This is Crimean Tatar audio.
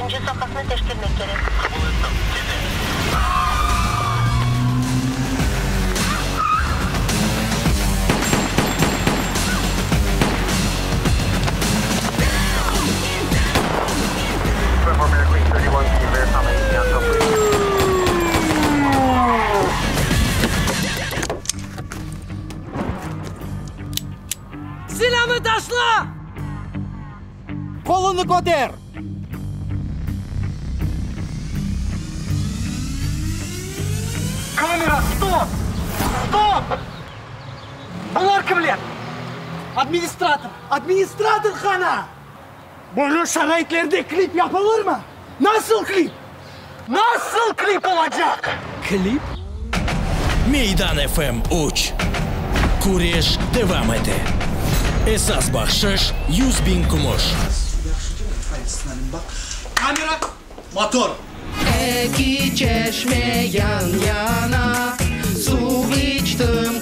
Ekinci soqaqnı teşkermek kerek. Qabul ettim, kete. Silânı taşla! Qolunı köter! Kamera, stop! Stop! Bular kimler? Administrator! Administrator qana? Böyle şaraitlerde klip yapılırmı? Nasıl klip? Nasıl klip olacaq? Klip? Meydan FM üç. Küreş devam ete. Esas bahşış, 100.000 kümüş. Kamera, motor. Eki çeşme yan-yana, Suv içtim.